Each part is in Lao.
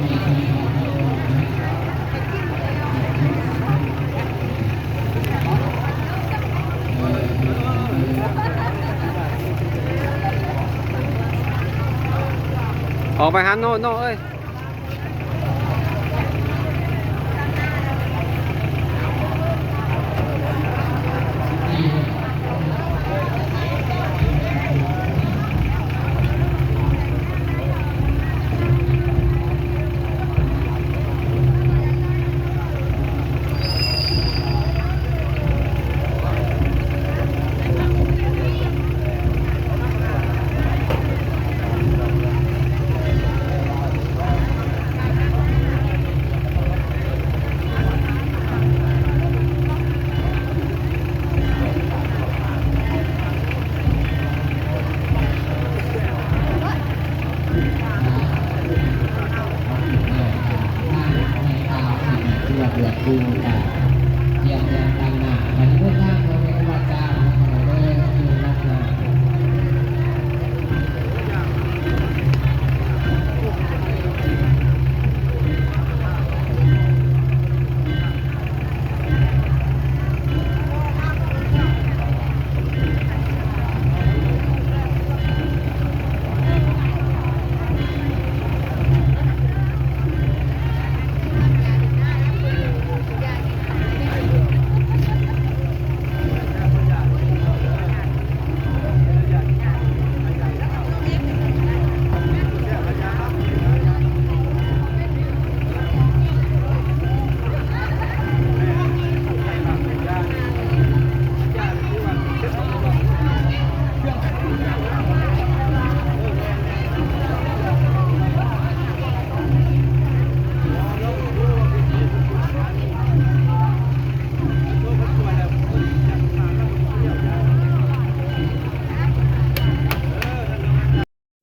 ອອກໄປຫາໂນໂນເອີຍ.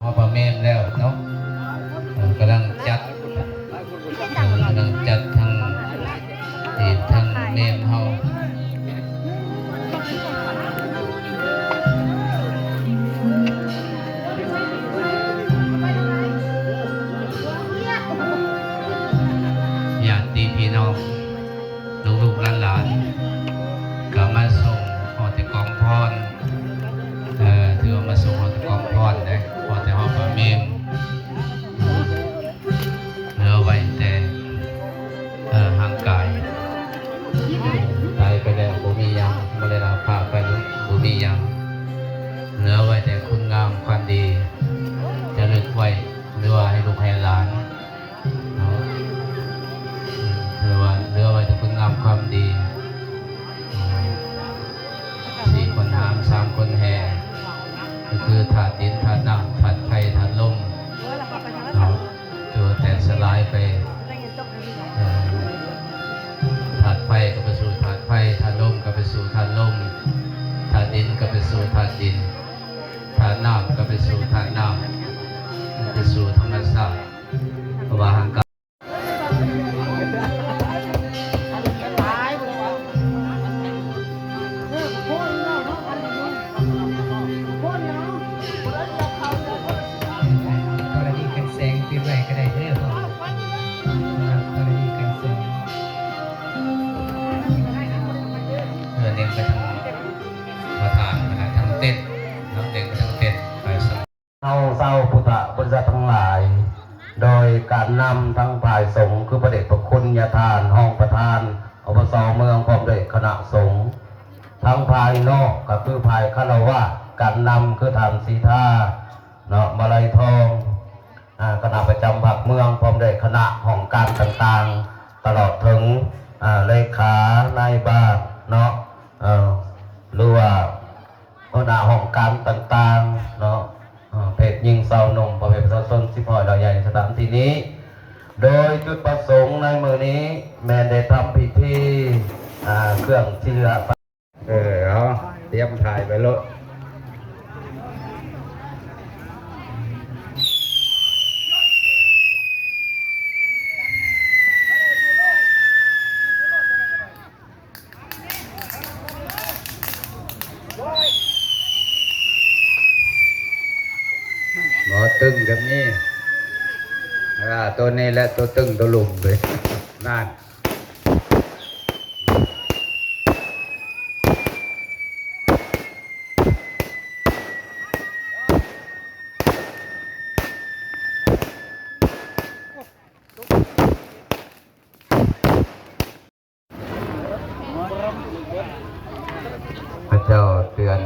ຮອດປະເມນແລ້ວເນາະ ເອີ ກຳລັງຈັດ ເອີ ກຳລັງຈັດທັງ ເອີ ທັງເມນເຮົາ ຍາດຕິພີ່ນ້ອງ ລູກໆຫຼານໆ ກໍມາສົ່ງຮອດແຕ່ກອງພອນ ເອີ ຖືວ່າມາສົ່ງຮອດແຕ່ກອງພອນເດ້ ຮອດແຕ່ຮອດປະເມນ ເຫຼືອໄວ້ແຕ່ ເອີ ຮ່າງກາຍ ຕາຍໄປແລ້ວບໍ່ມີຫຍັງ ມໍລະນະພາບໄປບໍ່ມີຫຍັງ ເຫຼືອໄວ້ແຕ່ຄຸນງາມຄວາມດີ ຈະລຶກໄວ້ ຫຼືວ່າໃຫ້ລູກໃຫ້ຫຼານ ເນາະ ເອີ ຖືວ່າເຫຼືອໄວ້ແຕ່ຄຸນງາມຄວາມດີ ເອີ ສີ່ຄົນຫາມ ສາມຄົນແຫ່ ກໍຄືທາດດິນ ທາດນ້ຳ ທາດໄຟ ທາດລົມ ເນາະ ຖືວ່າແຕກສະຫຼາຍໄປ ເອີ ທາດໄຟກໍໄປສູ່ທາດໄຟ ທາດລົມກໍໄປສູ່ທາດລົມ ທາດດິນກໍໄປສູ່ທາດດິນ ທາດນ້ຳກໍໄປສູ່ທາດນ້ຳ ໄປສູ່ທຳມະຊາດ ເພາະວ່າຮ່າງກາຍ ກໍລະນີກັນແສງຕິດໄວ້ກໍໄດ້ເດີ ກໍລະນີກັນແສງ ເອີ ເນັ່ງໄປທາງປະທານ ທາງເຕັນ ເຮົາເນັ່ງໄປທາງເຕັນ ໄປສະ ເຮົາຊາວພຸດທະບໍລິສັດທັງຫຼາຍ ໂດຍການນຳທັງຝ່າຍສົງ ຄືພະເດດພະຄຸນຍາທ່ານ ຮອງປະທານ ອບສ ເມືອງ ພ້ອມດ້ວຍຄະນະສົງ, ທັງຝ່າຍນອກກໍຄືຝ່າຍຄາລະວາດ ການນຳຄືທ່ານສີທາ ເນາະ ມາໄລທອງ ອາ ຄະນະປະຈຳພັກເມືອງ ພ້ອມດ້ວຍຄະນະຫ້ອງການຕ່າງໆ ຕະຫຼອດເຖິງ ອາ ເລຂານາຍບ້ານເນາະ ເອີ ຫຼືວ່າ ຫົວໜ້າຫ້ອງການຕ່າງໆເນາະ ເພດຍິງຊາວໜຸ່ມ ພໍ່ແມ່ປະຊາຊົນ ສິບຮ້ອຍເຫຼົ່າໃຫຍ່ ສະຖານທີ່ນີ້ ໂດຍຈຸດປະສົງໃນມື້ນີ້ແມ່ນໄດ້ທຳພິທີ ອາ ເຄື່ອງທີ່ເຫຼືອ ເອີ ເອົາ ຕຽມຖ່າຍໄປໂລດ. ບໍ່ຕຶງກໍມີ ເອີ ໂຕນີ້ ນີ້ແຫຼະ ຕົວຕຶງຕົວລຸມເດ້ ນັ້ນ. ເຂົາເຈົ້າເຕືອນ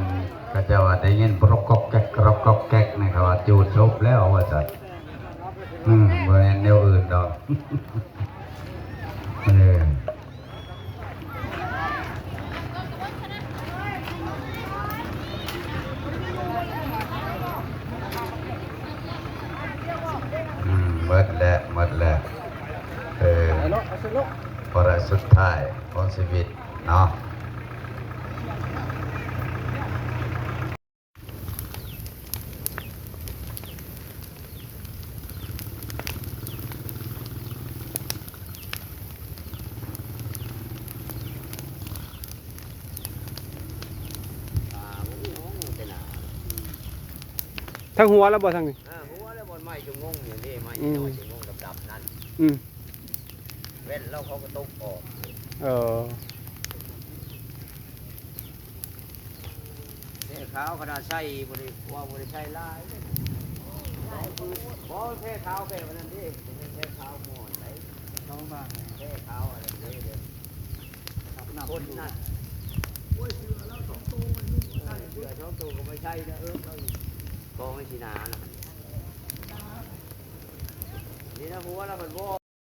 ເຂົາເຈົ້າວ່າໄດ້ຍິນກຣອກກອກແກກ ກຣອກກອກແກກ ນີ້ເຂົາວ່າຈູດສົບແລ້ວວ່າຊັ້ນ. ອືມ ບໍ່ແມ່ນແນວອື່ນດອກ. ເອີ ອືມ ໝົດແລ້ວ ໝົດແລ້ວ. ເອີ ວາລະສຸດທ້າຍຂອງຊີວິດເນາະ. ທັງຫົວແລ້ວບໍ່ທາງນີ້? ອ່າ ຫົວແລ້ວ ບ່ອນໄມ້ຈຸງງົງນີ້ເດ້ ໄມ້ນ້ອຍຈຸງງົງດຳໆນັ້ນ. ອືມ ເວັ້ນແລ້ວເຂົາກໍຕົກອອກ. ເອີ ແພຂາວຂະໜາດໃສ່ບໍ່ໄດ້ ວ່າບໍ່ໄດ້ໃສ່ຫຼາຍເດ້. ບໍ່ ແພຂາວແພອັນນັ້ນເດ້ ບໍ່ແມ່ນແພຂາວໝອນໃດ. ສອງບາດ ແພຂາວອັນນັ້ນເດ້ ຄົນນັ້ນ. ໂອ້ຍ ເສື້ອລາວສອງໂຕມັນ ເອີ ເສື້ອສອງໂຕກໍບໍ່ໃສ່ນະ. ເອີ ກອງໃຫ້ຊິໜານະ. ນີ້ນະ ຫົວລາວເພິ່ນວໍ